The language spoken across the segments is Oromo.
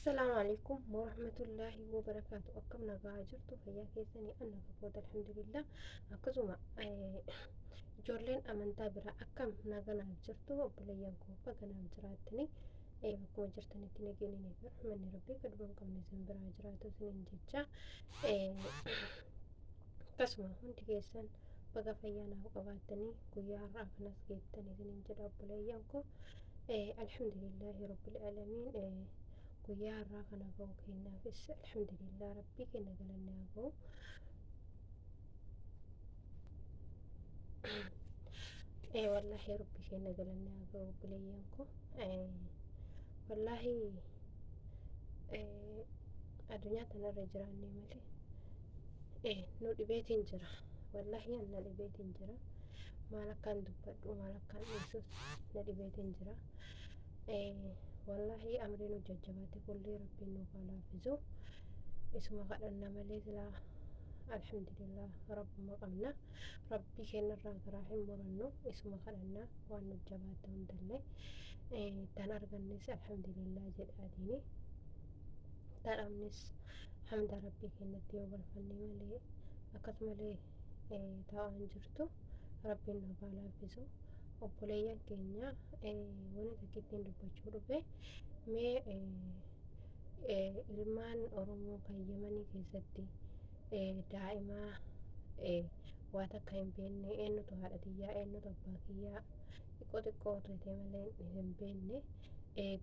Assalaamu alaikum warahmatullaahi wabarakaatu. Akkam nagaa jirtu, fayyaa keessanii? Anna kafoota, alhamdulillah. Akkasuma ijoolleen amantaa biraa akkam naganaaf jirtu? Obboleeyyan koo, baganaaf jiraattanii, bakkuma jirtanitti nageenyi fi rahmanni rabbii gaduma hin qabne isin biraa jiraatu isiniin jecha. Akkasuma hundi keessan baga fayyaa naaf qabaattanii guyyaa har'aa kanas geettan isiniin jedha, obboleeyyan koo. Alhamdulillaahi rabbil aalamiin, guyyaa har'aa kana ga'u kennaafis alhamdulillah, rabbii kenna galanni haa ga'u. Wallaahi rabbii kenna galanni haa ga'u, obboleeyyan koo. Wallaahi addunyaa tanarra jiraanne malee nu dhibeetiin jira. Wallaahi an na dhibeetiin jira. Maal akkaan dubbadhu, maal akkaan dhiisus na dhibeetiin jira. Wallaahi amrii nu jajjabaate kulli rabbiin nuuf haa laaffisu. Isuma kadhanna malee silaa alhamdulillah rabbuma qabna. Rabbii keenyarraa garaa hin murannu, isuma kadhanna waan nu jabaatte hundallee. Tan argannes alhamdulillah jedhaatiini. Tan dhabnes hamda rabbii keenyatti yoo galfanne malee akkasumallee taa'aan jirtu, rabbiin nuuf haa laaffisu. Obboleeyyan keenya, wanni takka ittiin dubbachuu dhufe, mee ilmaan Oromoo kan Yemanii keessatti daa'imaa waa takka hin beekne, eenyutu haadha tiyyaa, eenyutu abbaa kiyyaa xiqqoo xiqqoo ta'e malee hin beekne,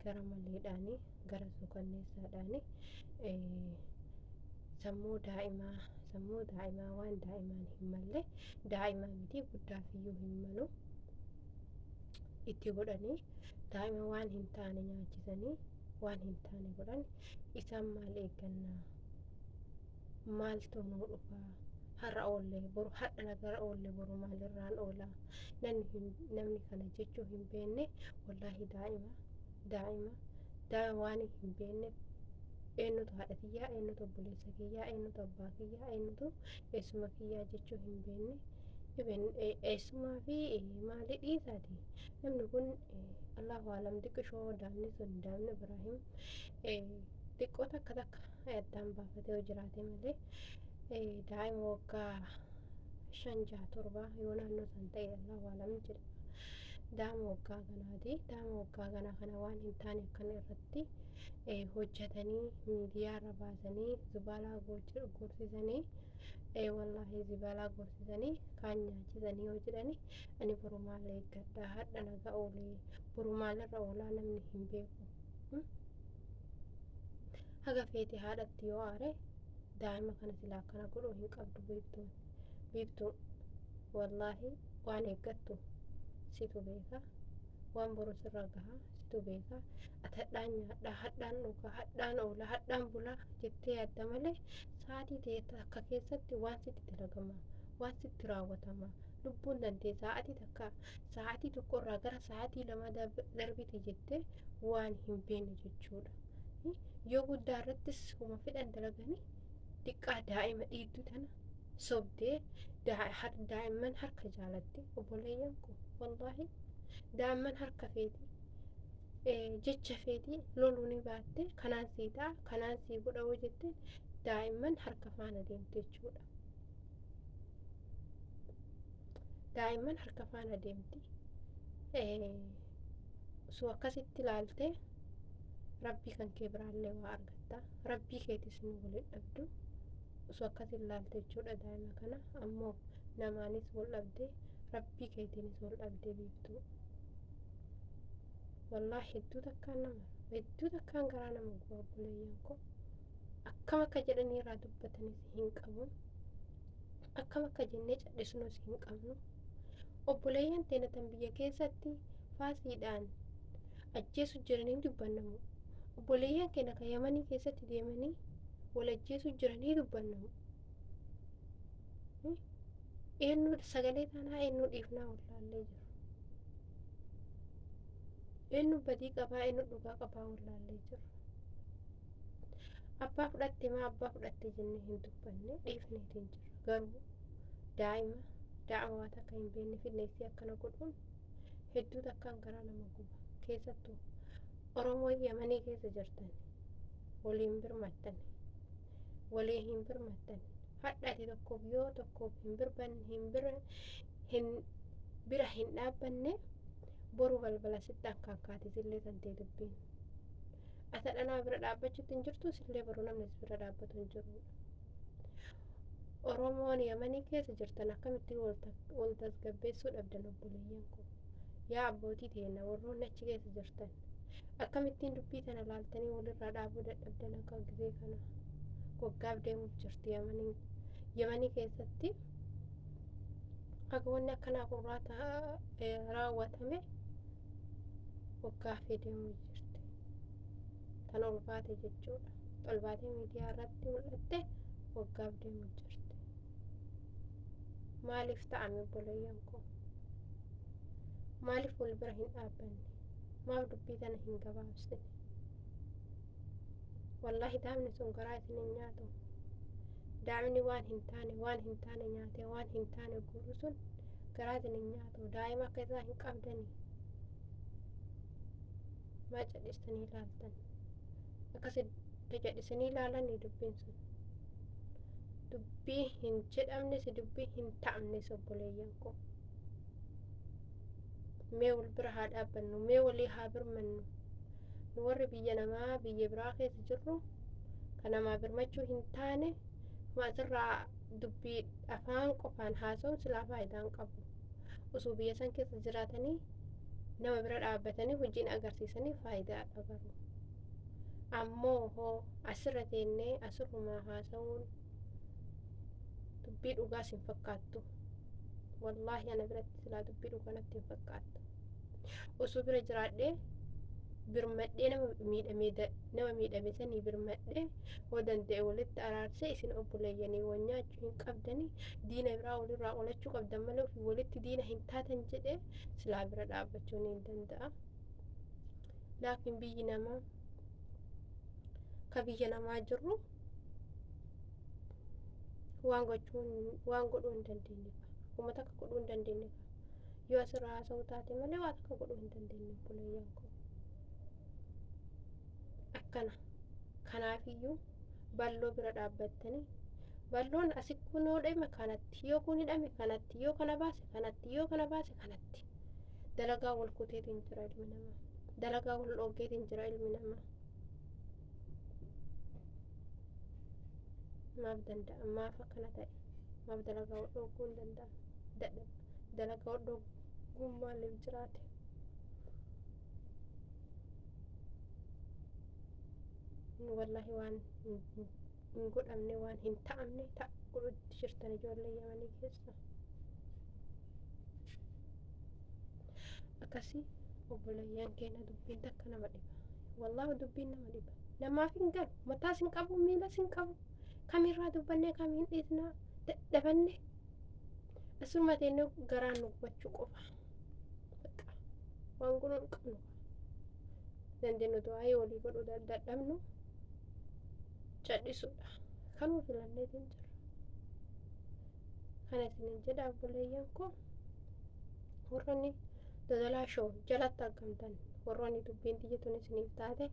gara maleedhaani, gara suukanneessaadhaani sammuu daa'imaa waan daa'imaan hin malle, daa'imaa miti guddaaf iyyuu hin malu, itti godhanii, daa'ima waan hin taane nyaachisanii, waan hin taane godhan, isaan maal eeggannaa? Maaltu nuu dhufaa? Har'a oollee boru, har'a nagara oollee boru maalirraan oolaa? Namni kana jechuu hin beekne, wallaahi daa'ima waan hin beekne, eenyutu haadha kiyyaa, eenyutu obboleessa kiyyaa, eenyutu abbaa kiyyaa, eenyutu eessuma kiyyaa jechuu hin beekne, eessumaa fi maali dhiisaati. Namni kun allahu alam, xiqqishoo daa'imni sun, daa'imni Ibraahim, xiqqoo takka takka addaan baafatee yoo jiraate malee, daa'ima waggaa 5, 6, 7 yoo naannoo san ta'e, allahu alam jedha. Daa'ima waggaa kanaati. Daa'ima waggaa kanaa kana waan hin taane akkana irratti hojjetanii, miidiyaa irra baasanii, zubaalaa gorsisanii, wallaahi zibaalaa gorsisanii, kaan nyaachisanii yoo jedhani, ani boru maal eeggadha? Hadha naga oolee boru maalirra oolaa? Namni hin beeku. Haga feete haadhatti yoo aare, daa'ima kana silaa akkana godhuu hin qabdu beektuun. Biiftuu, wallaahi waan eeggattu situ beeka. Waan boru sirra gaha situ beeka. Ati hadhaan nyaadhaa, hadhaan dhugaa, hadhaan oolaa, hadhaan bulaa jettee yaadda malee, sa'aatii ta'e takka keessatti waan sitti dalagama, waan sitti raawwatama, lubbuun dandee sa'aatii takka, sa'aatii tokko irraa gara sa'aatii 2 darbite jettee waan hin beekne jechuudha. Yoo guddaa irrattis huma fedhan dalaganii, xiqqaa daa'ima dhiidduu tana sobdee, daa'imman harka jaalatti, obboleeyyan koo. Wallaahi daa'imman harka feeti, jecha feeti loluu ni baatte, kanaan sii ta'a, kanaan sii godha yoo jette, daa'imman harka faana deemte jechuudha. Daa'imman harka faana deemti. Osoo akkasitti ilaalte, rabbii kan kee biraallee waa argatta. Rabbii keetis ni waliin dhabdu. Osoo akkasitti ilaalte jechuudha daa'ima kana. Ammoo namaanis wal dhabde, rabbii keetiinis wal dhabdee, biiftuu. Wallaahi hedduu takkaan garaa nama guba, obboleeyyan koo. Akkam akka jedhanii irraa dubbatanis hin qabu. Akkam akka jennee cadhisnus hin qabnu. Obboleeyyan teenya tan biyya keessatti faasiidhaan ajjeesu jiranii dubbannamu. Obboleeyyan keenya kan Yamanii keessatti deemanii wal ajjeesu jiranii dubbannamu. Eenyu sagalee taanaa, eenyu dhiifnaa wallaallee jiru. Eenyu badii qabaa, eenyu dhugaa qabaa wallaallee jiru. Abbaa fudhatte maa abbaa fudhatte jennee hin dubbanne, dhiifneetiin jira. Garuu daa'ima waa takka hin beekne fidneessii akkana godhuun hedduu takkaan garaa nama guba. Keessattuu Oromoo Yamanii keessa jirtan. Waliin birmattan, walii hin birmattan. Hadha ati tokkoof yoo tokkoof hin birbanne, hin bira hin bira hin dhaabbanne, boru balbala sitti akkaakkaati sillee tantee dubbiin. Ati dhanaa bira dhaabbachuutti hin jirtu, sillee boru namni si bira dhaabbatu hin jiru. Oromoon Yamanii keessa jirtan akkamitti wal tasgabbeessuu dhabdan, obboleeyyan koo? Yaa abbootii teenna, warroonni achi keessa jirtan, akkamittiin dubbii tana laaltanii walirraa dhaabuu dadhabdan? Akka gizee kana waggaaf deemuuf jirti Yamanii. Yamanii keessatti akka wanni akkanaa kun raawwatame waggaaf deemuuf jirti. Tan ol baate jechuudha. Ol baatee miidiyaa irratti mul'atte waggaaf deemuuf jirti. Maaliif ta'ame, obboleeyyan koo? Maaliif wal bira hin dhaabbanne? Maaf dubbii tana hin gabaabsine? Wallaahi daa'imni sun garaa isin hin nyaatu. Daa'imni waan hin taane, waan hin taane nyaatee waan hin taane guuru sun garaa isin hin nyaatu. Daa'ima akka isaa hin qabdanii. Maa cadhistanii ilaaltan? Akkasitti cadhisanii ilaalanii dubbiin sun. Dubbii hin jedhamnes, dubbii hin ta'amnes, obboleeyyan koo. Mee wal bira haa dhaabbannu, mee walii haa birmannu. Nu warri biyya namaa, biyya biraa keessa jirru, kan namaa birmachuu hin taane, asirraa dubbii afaan qofaan haasa'uun silaa faayidaa hin qabu. Osoo biyya san keessa jiraatanii nama bira dhaabbatanii hojiin agarsiisanii faayidaa dhabaru. Ammoo hoo asirra teennee asirrumaa haasa'uun dubbii dhugaas hin fakkaattu. Wallaahi ana biratti silaa dubbii dhugaa natti hin fakkaattu. Osoo bira jiraadhee birmadhee nama miidhamee, nama miidhame sanii birmadhee, hoo danda'e walitti araarsee, isin obboleeyyanii wal nyaachuu hin qabdanii, diina biraa walirraa qolachuu qabdan malee ofii walitti diina hin taatan jedhee silaa bira dhaabbachuu ni danda'a. Laakiin biyyi namaa, ka biyya namaa jirru, waan gochuu, waan godhuu hin dandeenye, uummata akka godhuu hin dandeenye, yoo asirraa haasa'uu taate malee waan akka godhuu hin dandeenye, obboleeyyan koo. Akkana kanaafiyyuu balloo bira dhaabbattanii, balloon asi kun yoo dhame kanatti, yoo kun hidhame kanatti, yoo kana baase kanatti, yoo kana baase kanatti, dalagaa wal kuteetiin jira ilmi namaa, dalagaa wal dhooggeetiin jira ilmi namaa. Maaf danda'a? Maaf akkana ta'e? Maaf dalagaa wal dhooguu hin danda'an? Dalagaa wal dhoogguun maaliif jiraate? Wallaahi waan hin godhamne, waan hin ta'amne ta'a godhutti jirtan ijoollee Yamanii keessa. Akkasii obboleeyyan keenya, dubbiin takka nama dhiba. Wallaahi dubbiin nama dhiba. Namaaf hin galu, mataas hin qabu, miilas hin qabu. Kamirraa dubbannee kamiin dhiisnaa dadhabanne, asuma teennee garaan nu gubachuu qofa. Waan godhuu hin qabnu. Dandeenyu du'aayii walii godhuu dadhabnu cadhisuudha. Kanuma filanneetiin jira. Kana isinin jedha, obboleeyyan koo. Warroonni Dodolaa Show jalatti argamtan, warroonni dubbiin tiyya tun isiniif taate,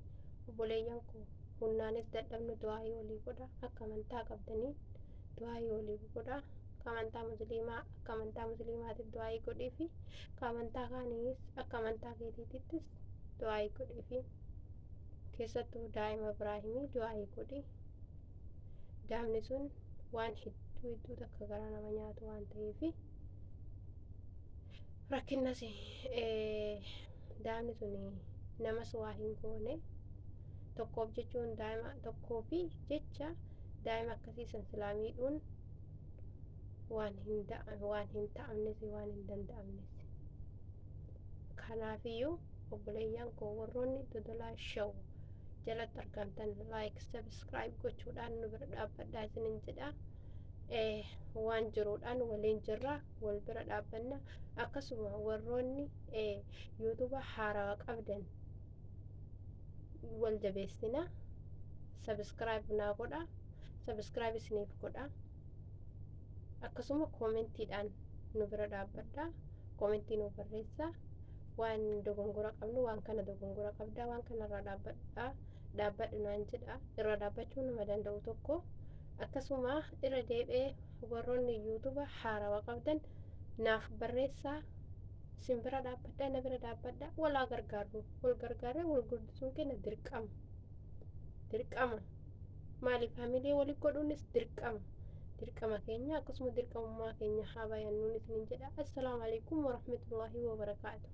obboleeyyan koo, humnaanis dadhabnu du'aayii walii godha. Akka amantaa qabdanii du'aayii walii godha. Akka amantaa musliimaa, akka amantaa musliimaatiif du'aayii godhii fi akka amantaa kaaniis, akka amantaa keetiittis du'aayii godhii fi keessattuu daa'ima Ibraahimii du'aayii godhi. Daa'imni sun waan hedduu hedduu takka garaa nama nyaatu waan ta'eef, rakkinnas daa'imni sun namas waa hin goone tokkoof jechuun, daa'ima tokkoo fi jecha daa'ima akkasii san silaa miidhuun waan hin ta'amnes, waan hin danda'amnes. Kanaafiyyuu obboleeyyan koo, warroonni Dodolaa Show jalatti argamtan, like, subscribe gochuudhaan nu bira dhaabbadhaa isinin jedha. Waan jiruudhaan waliin jirra, wal bira dhaabbanna. Akkasuma warroonni YouTube haarawaa qabdan wal jabeessina. Subscribe naa godha, subscribe isiniif godha. Akkasuma koomentiidhaan nu bira dhaabbadha, koomentii nu barreessa. Waan dogongora qabnu, waan kana dogongora qabda, waan kanarraa dhaabbadha Dhaabbadhu naan jedha. Irra dhaabbachuu nama danda'u tokko. Akkasuma irra deebi'ee warroonni yuutuuba haarawa qabdan naaf barreessaa. Isin bira dhaabbadha, na bira dhaabbadha. Walaa gargaarru. Wal gargaarree wal guddisuun keenya dirqama. Dirqama. Maaliif hamilee walii godhuunis dirqama. Dirqama keenya akkasuma dirqamummaa keenya haa bayannuun isiniin jedha. Assalaamu alaikum warahmatullaahi wabarakaatu.